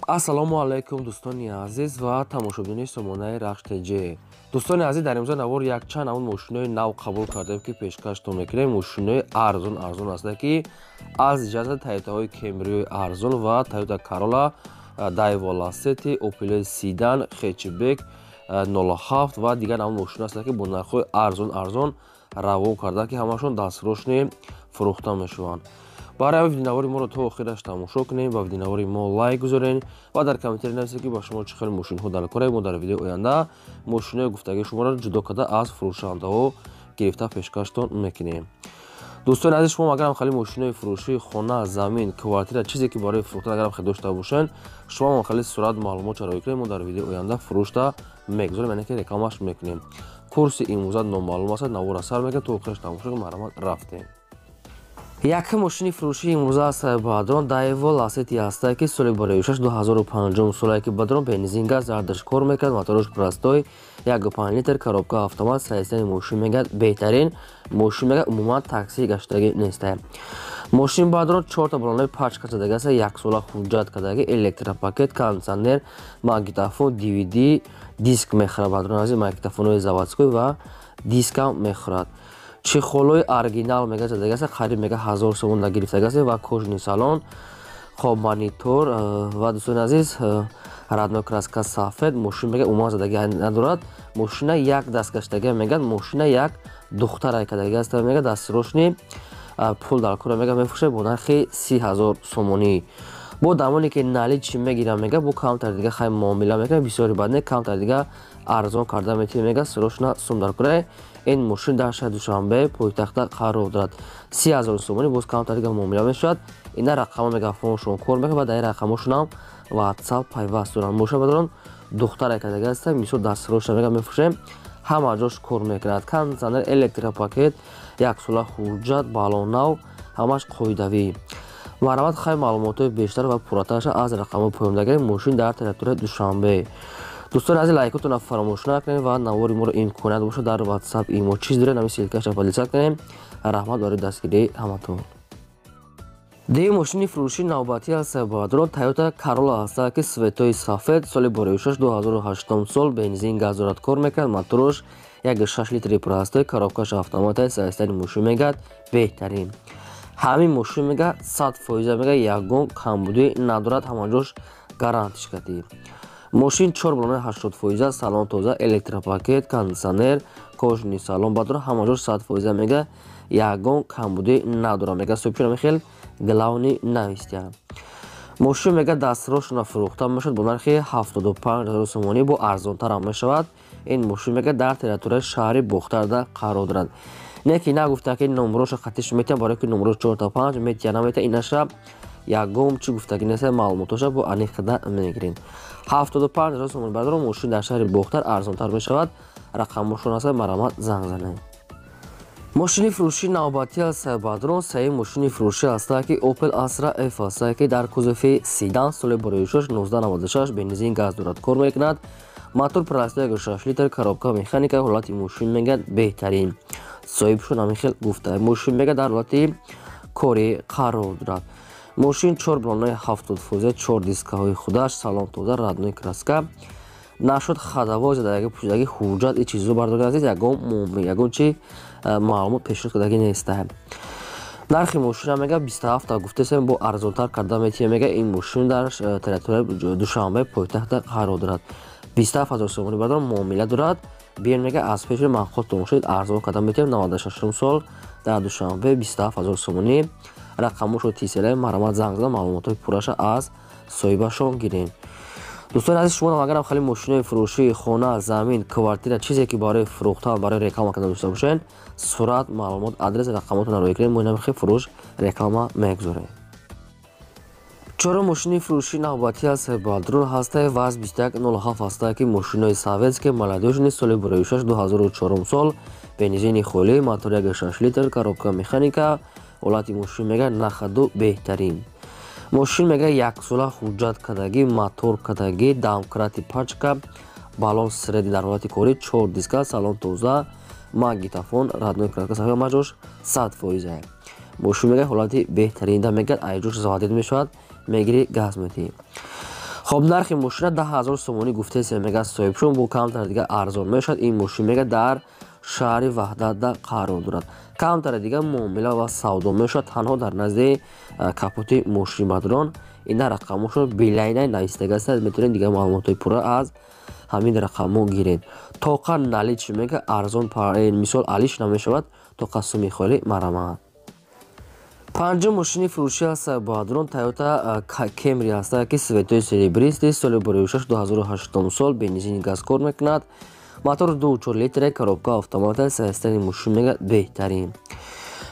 Ассалому алайкум, дӯстони азиз ва тамошобинони сомонаи Рахш ТЖ. Дӯстони азиз, дар имрӯза навор якчанд ҳамун мошинои нав қабул кардем, ки пешкаштон мекунем. Мошинои арзон арзон ҳастанд, ки аз ҷиҳати Тойотаҳои Кемриои арзон ва Тойота Карола, Дайва Ласети, Опелои седан, хэтчбек 07 ва дигар ҳамун мошино ҳастанд, ки бо нархҳои арзон арзон равон карданд, ки ҳамашон дастфурӯшни фурӯхта мешаванд. Барои видеонавори моро то охираш тамошо кунем ва видеонавори мо лайк гузорен ва дар комментарий нависед, ки ба шумо чӣ хел мошинҳо дар кора. Мо дар видеои оянда мошинои гуфтагии шуморо ҷудо карда, аз фурӯшандаҳо гирифта, пешкаштон мекунем. Дӯстони азиз, шумо агарам хеле мошинои фурӯшии хона, замин, квартира, чизе ки барои фурӯхтан агарам хеле дошта бошед, шумо хеле сурат, маълумот чароӣ кунед, мо дар видеои оянда фурӯшта мегузорем, яъне ки рекламаш мекунем. Курси имрӯза номаълум аст. Навора сар мекунем, то охираш тамошо кунед. Марҳамат, рафтем. Якум мошини фурӯшии имрӯза аст, бадрон, Дайво Ласети ҳастае, ки соли барои 2005 солае, ки бадрон бензин, газ зардаш кор мекард, мотораш простой, 1,5 литр, коробка автомат. Состояни мошин мегӯяд беҳтарин. Мошин мегӯяд умуман такси гаштагӣ нестае. Мошин, бадрон, чорта балонаи пачка задаги аст, яксола ҳуҷҷат кардаги, электропакет, кондитсионер, магнитофон, DVD диск мехӯрад. Бадрон азиз, магнитофонҳои заводской ва дискам мехӯрад. Чехолои оригинал мега задаги аст, қариб мега 1000 сомон гирифтаги аст ва кожаный салон. Хоб, монитор ва, дӯстони азиз, родной краска сафед. Мошин мега умуман задаги надорад. Мошина як даст гаштаги мегӯяд, мошина як духтара кадаги аст. Мега дастфурӯшни пул дар кора, мега мефурӯшад бо нархи 30 000 сомонӣ. Бо дамоне ки наличный мегирам, мега бо камтар дига хай муомила мекунам, бисёри бад не, камтар дига арзон карда метавонем. Мега срочно сум дар кора. Ин мошин дар шаҳри Душанбе, пойтахта қарор дорад. 30 000 сомонӣ, боз камтар дига муомила мешавад. Ина рақамҳо мегафоншон кор мекунад ва дар ин рақамҳошонам WhatsApp пайваст доранд. Мошин, бадрон, духтара кадаги аст, мисол дастфурӯша мега мефурӯшем. Ҳама ҷош кор мекунад: кондитсионер, электропакет, яксола ҳуҷҷат, балон нав, ҳамаш қоидавӣ. Марҳамат, хай, маълумотҳои бештар ва пурратараша аз рақамҳои поёндагӣ. Мошин дар территорияи Душанбе. Дӯстони азиз, лайкотонро фаромӯш накунед ва навори моро имконият бошад, дар WhatsApp, имо чиз доред, ҳамин ссылкаша поделиться кунем. Раҳмат барои дастгирии ҳаматон. Дуюм мошини фурӯшии навбатӣ аст, бадрон, Тойота Карола ҳаста, ки цветои сафед, соли борӯшаш 2008 сол, бензин, газ дорад, кор мекунад, мотораш 1,6 литри простой, коробкаш автомат. Состояни мошин мегӯяд беҳтарин. Ҳамин мошин мега 100%, мега ягон камбудӣ надорад, ҳамаҷош гарантиш кардӣ. Мошин чор балонаи 80%, салон тоза, электропакет, кондитсионер, кожаный салон. Бадора, ҳамаҷош 100%, мега ягон камбудӣ надорад. Мега соҳибшон хел главный навистия. Мошин мега дастфурӯшона фурӯхта мешавад бо нархи 75 000 сомонӣ, бо арзонтарам мешавад. Ин мошин мега дар территорияи шаҳри Бохтарда қарор дорад. Не ки нагуфта, ки номроша қатиш метиҳам, барое ки номрош чорта панҷ метиҳа, наметиҳа, инаша ягон чӣ гуфтагӣ нест. Маълумотоша бо аниқ мегирем. 75 000 сомон, бардорам, мошин дар шаҳри Бохтар, арзонтар мешавад. Рақамошон аст, марҳамат, занг занед. Мошини фурӯшии навбатӣ аст, бадрон, сеюм мошини фурӯшӣ ҳаста, ки Opel Astra F ҳаста, ки дар кузови седан, соли борӯшаш 1996, бензин, газ дорад, кор мекунад, мотор простой, 6 литр, коробка механика. Ҳолати мошин мегӯяд беҳтарин, соҳибшон ҳамин хел гуфта. Мошин мега дар ҳолати корӣ қарор дорад. Мошин чор балонаи 70%, чор дискаҳои худаш, салон тоза, родной краска нашуд, ходовой задаги, пӯшидаги, ҳуҷҷат и чизо бардори азиз, ягон чи маълумот пешниҳод кардагӣ неста. Нархи мошина мега 27 гуфтесем, бо арзонтар карда метиҳем. Мега ин мошин дар территорияи Душанбе, пойтахта қарор дорад. 27 000 сомонӣ, бардор, муомила дорад. Биён, мега аз пеши маъқултон шуд, арзон карда метиҳем. 96 сол, дар Душанбе, 27 000 сомонӣ. Рақамошо тиселе, марҳамат, занг зада, маълумотҳои пурраша аз соҳибашон гирем. Дӯстони азиз, шумо агарам хеле мошинои фурӯшии хона, замин, квартира, чизе ки барои фурӯхтан, барои реклама кардан дошта бошед, сурат, маълумот, адрес, рақамотро роҳӣ кунед, мо инам фурӯш реклама мегузорем. Чорум мошини фурӯшии навбатӣ аст, бадрон, ҳастаи ВАЗ 2107 ҳастае, ки мошинои советский, молодёжный, соли бурӯшаш 2004 сол, бензини холӣ, мотор 1,6 литр, коробка механика. Ҳолати мошин мега нахаду беҳтарин. Мошин мега яксола ҳуҷҷат кардагӣ, мотор кардагӣ, домкрати пачка, балон средний дар ҳолати корӣ, чор диска, салон тоза, магнитофон, родной краска, сафед, маҷош 100%. Мошин мега ҳолати беҳтаринда, мегӯяд айҷош заводить мешавад, мегирӣ, газ медиҳӣ. Хоб, нархи мошина 10 000 сомонӣ гуфтесем, мега соҳибшон, бо камтар дига арзон мешавад. Ин мошин мега дар шаҳри Ваҳдатда қарор дорад. Камтаре дига муомила ва савдо мешавад. Танҳо дар назди капоти мошин, бародарон, ина рақамошон билайнай навистага аст. Метавонед дига маълумотҳои пурра аз ҳамин рақамҳо гиред. Тоқа наличи мега арзон, мисол, алиш намешавад, тоқа суми холӣ марамад. Панҷум мошини фурӯшӣ аст, бародарон, Тойота Кемри аст, ки цветои серебристый, соли 2006, 2008 сол, бензини газ кор мекунад, мотор 2,4 литре, коробка автомата. Состояни мошин мега беҳтарин.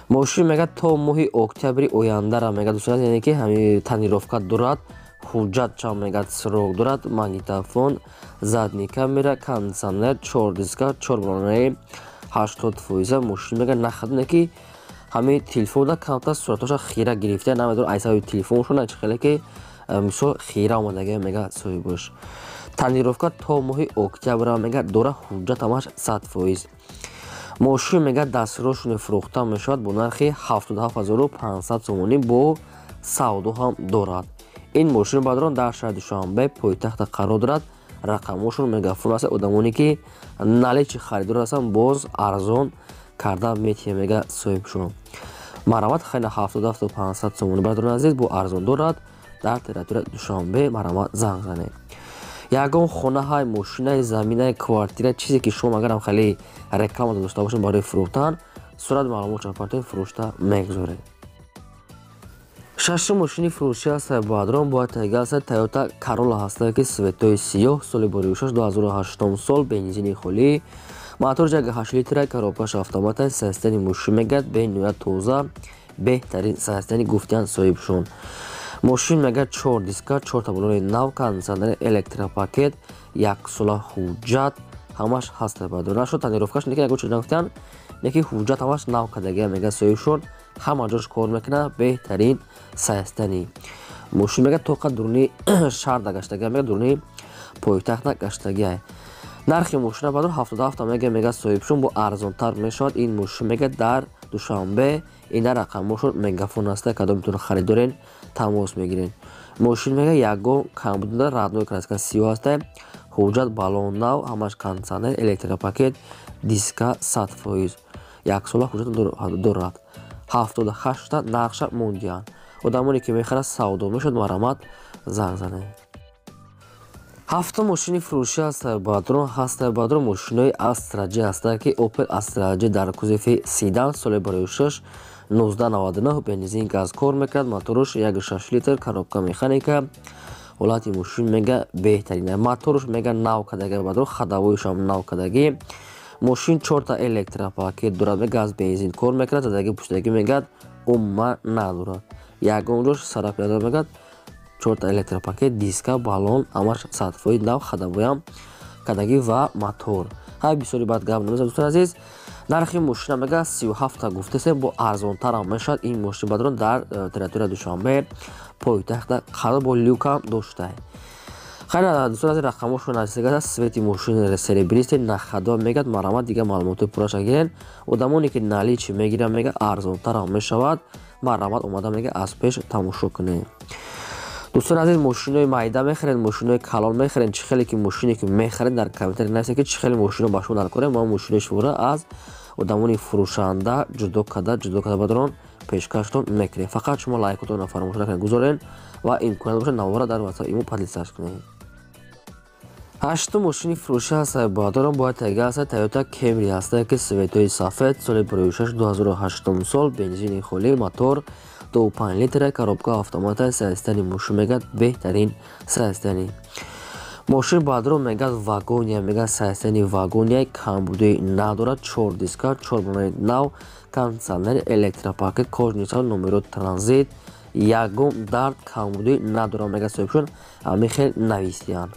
Мошин мега то моҳи октябри ояндара мега, дӯстон, яъне ки ҳами тонировка дорад, ҳуҷҷат чанд мега срок дорад, магнитофон, задний камера, кондиционер, чор диска, чор балонаи 80%. Мошин мега нахадоне ки ҳамин телефонда камтар суратоша хира гирифта, намедонам ай сабаби телефоншон чи хеле ки мисол хира омадага. Мега соҳибош тонировка то моҳи октябра мега дора, ҳуҷҷат ҳамаш 100%. Мошин мега дастрошуне фурӯхта мешавад бо нархи 77 500 сомонӣ, бо савдо ҳам дорад. Ин мошин, бародарон, дар шаҳри Душанбе, пойтахта қарор дорад. Рақамҳошон мегафон аст. Одамоне ки наличи харидор ҳастанд, боз арзон карда метиҳем, мега соҳибшон. Марамат, хайна, 77 500 сомонӣ, бародарони азиз, бо арзон дорад. Дар территорияи Душанбе марамат занг занед. Ягон хонаҳай, мошинаи, заминаи, квартира, чизе ки шумо агарам хеле реклама дошта бошед барои фурӯхтан, сурат маълумот чапартои фурӯшта мегузоред. Шашум мошини фурӯшӣ аст, бародарон, бояд тайга аст, Тойота Карола ҳаста, ки цветои сиёҳ, соли 2006, 2008 сол, бензини холӣ, мотор 1,8 литра, коробкаш автомата. Состояни мошин мегӯяд бениҳоят тоза, беҳтарин состояни гуфтиян соҳибшон. Мошин мегӯяд чор диска, чорта балони нав, кондиционер, электропакет, яксола ҳуҷҷат ҳамаш ҳаст. Бародарон, нашуд тонировкаш неки ягон чиз нагуфтиян, неки ҳуҷҷат ҳамаш нав кардагия, мегӯяд соҳибшон, ҳама ҷош кор мекунад, беҳтарин состояни. Мошин мегӯяд тоқа дуруни шаҳр гаштагия, мегӯяд дуруни пойтахт гаштагия. Нархи мошина, бадор, 77 мега соҳибшон, бо арзонтар мешавад. Ин мошин мега дар Душанбе, ина рақамҳошон мегафон аста. Кадомтон харидорен, тамос мегирен. Мошин мега ягон камбуда, родной краска сиёҳ аста, ҳуҷҷат, балон нав ҳамаш, кондиционер, электропакет, диска 100%, яксола ҳуҷҷат дорад. 78-та нархша мондианд. Одамоне ки мехарад, савдо мешавад, марамат занг занед. Ҳафтум мошини фурӯшӣ аст, бародарон, ҳаста, бародарон, мошинои Астра Ҷ ҳаста, ки Опел Астра Ҷ дар кузови седан, соли 2006, 1999, бензин газ кор мекард, моторуш 1,6 литр, коробка механика. Ҳолати мошин мега беҳтарин, моторуш мега нав кардагӣ, бародарон, ходовойшам нав кардагӣ. Мошин чорта электропакет дорад, мега газ, бензин кор мекунад, задагӣ, пуштагӣ мегӯяд умуман надорад, ягон ҷош сараф надорад. Мегӯяд чорта электропакет, диска, баллон ҳамаш 100% нав, ходовоям кардагӣ ва мотор. Ҳай, бисёри баъд гап намезанам, дӯстони азиз. Нархи мошина мега 37-та гуфтасем, бо арзонтарам мешавад. Ин мошин, бародарон, дар территорияи Душанбе, пойтахта қарор, бо люкам дошта. Хайр, дӯстон азиз, рақамҳошон наздик аст. Цвети мошин серебристый, находа мегӯяд. Марамат, дигар маълумотҳои пурраша гирен. Одамоне ки наличи мегиранд, мега арзонтарам мешавад. Марамат, омада мега аз пеш тамошо кунед. Дӯстони азиз, мошинои майда мехаред, мошинои калон мехаред, чӣ хеле ки мошине ки мехаред, дар комментарий нависед, ки чӣ хеле мошино ба шумо даркорем. Мо мошинои шуморо аз одамони фурӯшанда ҷудо карда, ҷудо карда, бародарон, пешкаштон мекунем. Фақат шумо лайкотонро фаромӯш накунед, гузорен ва имконият бошад, навора дар ватсап, имо поделиться кунед. Ҳаштум мошини фурӯшӣ ҳаст, бародарон, бояд тайга аст, Тойота Кемри ҳаста, ки цветои сафед, соли 2006, 2008 сол, бензини холӣ, мотор 2,5 литра, коробка автомата. Состояни мошин мегӯяд беҳтарин состояни. Мошин, бародарон, мегӯяд вагония, мегӯяд состояни вагония, камбудӣ надорад, чор диска, чор балони нав, кондиционер, электропакет, кожаный номеро, транзит, ягон дард, камбудӣ надорад, мегӯяд соҳибшон, ҳамин хел нависиянд.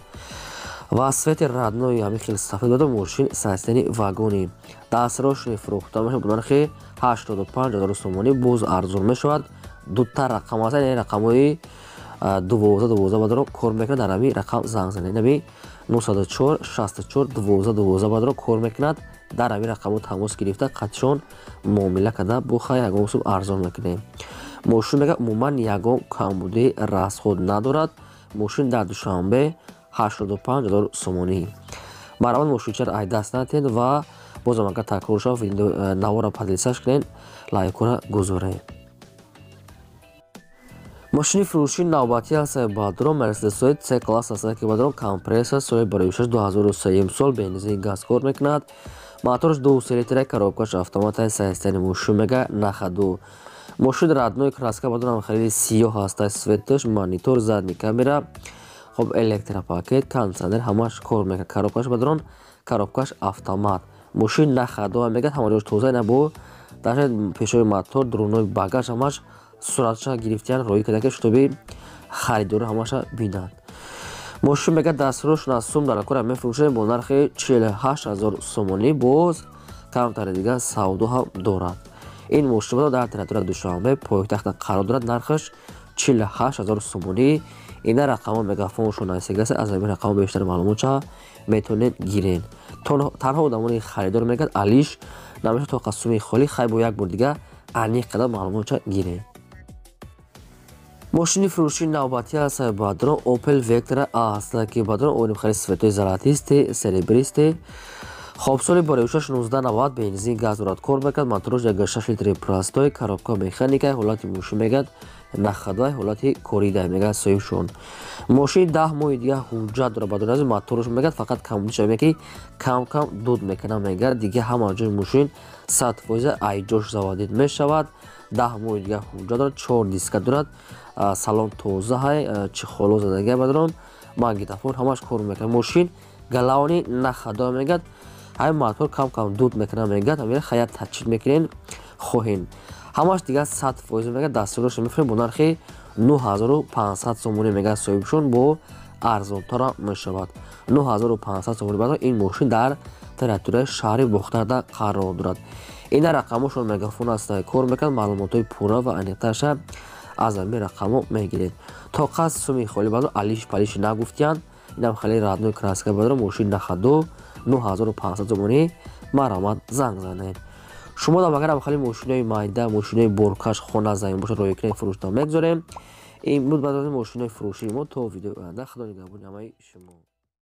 Ва цвети родной ҳамин хел сафед дода. Мошин состояни вагони дастрошни фурӯхта мешавад бо нархи 85 000 сомонӣ, боз арзон мешавад. Дута рақам аст, яъне рақамҳои 12 12, бародарон, кор мекунад. Дар ҳамин рақам занг занед, ҳамин 904 64 12 12, бародарон, кор мекунад. Дар ҳамин рақамҳо тамос гирифта, қатишон муомила карда, бо хай ягон сум арзон мекунем. Мошин мега умуман ягон камбудии расход надорад. Мошин дар Душанбе 85 000 сомонӣ. Марҳамат, мошинчаро ай даст натиҳед ва бозам агар такрор шавад, навора поделиться кунед, лайкора гузоред. Мошини фурӯшии навбатӣ ҳастае, бадрон, Мерседесои С класс ҳастае, ки, бадрон, компрессор, соли барои 2003 сол, бензин, газ кор мекунад, мотораш 2,3 литра, коробкаш автомата. Состояни мошин, мега, на ходу. Мошин родной краска, бадрон, хеле сиёҳ ҳаста цветаш, монитор, задний камера, хоб, электропакет, кондиционер ҳамаш кор мекунад. Коробкаш, бадрон, коробкаш автомат. Мошин на ходу, мегӯяд, ҳама ҷош тоза, ина бо даже пешои мотор, дурунои багаж ҳамаш суратша гирифтиян, роӣ кардан, ки шутоби харидоро ҳамаша бинанд. Мошин, мегӯяд, дастфурӯш сум дар кора мефурӯшем бо нархи 48 000 сомонӣ, боз камтари дигар савдо ҳам дорад. Ин мошин дар территорияи Душанбе, пойтахта қарор дорад, нархаш 48 000 сомонӣ. Ина рақамҳо, мегафоншон нависигаст, аз ҳамин рақамҳо бештар маълумотша метавонед гиред. Танҳо одамони харидор, мегӯяд, алиш намешавад, то қасуми холӣ. Хай, бо як бор дига аниқ қадар маълумотша гиред. Мошини фурӯшии навбатӣ аст, бадрон, Opel Vectra аст, ки, бадрон, оним хеле цветои золотистый, серебристый. Хоб, соли бароишаш 1990, бензин, газ дорад, кор мекард, мотораш 1,6 литри простой, коробка механика. Ҳолати мошин, мегӯяд, на ходу, ҳолати корида, мегӯяд соҳибшон. Мошин 10 моҳи дига ҳуҷҷат дорад. Бадрон, мотораш, мегӯяд, фақат камбудиша, ки кам кам дуд мекунад, мегӯяд, дига ҳама ҷои мошин 100% айҷош заводить мешавад. 10 моҳи дига ҳуҷҷат дорад, чор диска дорад, салон тозаҳай, чехоло задагия, бадрон, магнитофон ҳамаш кор мекунад. Мошин главный на ходу, мегӯяд, ҳамин мотор кам кам дуд мекунад, мегӯяд, ҳамин хаят тачид мекунен хоҳен, ҳамаш дигар 100%, мегӯяд. Дастурашро мефурӯшем бо нархи 9500 сомонӣ, мегӯяд соҳибшон, бо арзонтарам мешавад. 9500 сомонӣ, баъд ин мошин дар территорияи шаҳри Бохтарда қарор дорад. Ина рақамошон, мегафон аст, кор мекунад, маълумотҳои пурра ва аниқтарша аз ҳамин рақамҳо мегиред. То қасд суми холӣ, баъд алиш палиш нагуфтиянд. Инам хеле родной краска, бадрон, мошин на ходу, 9500 сомонӣ. Марҳамат, занг занед. Шумо дам агарам хеле мошинои майда, мошинои боркаш, хона замин бошад, рои кунед, фурӯшта мегузорем. Ин буд баъд мошинои фурӯшии мо. То видеои оянда, худо нигаҳбони ҳамаи шумо.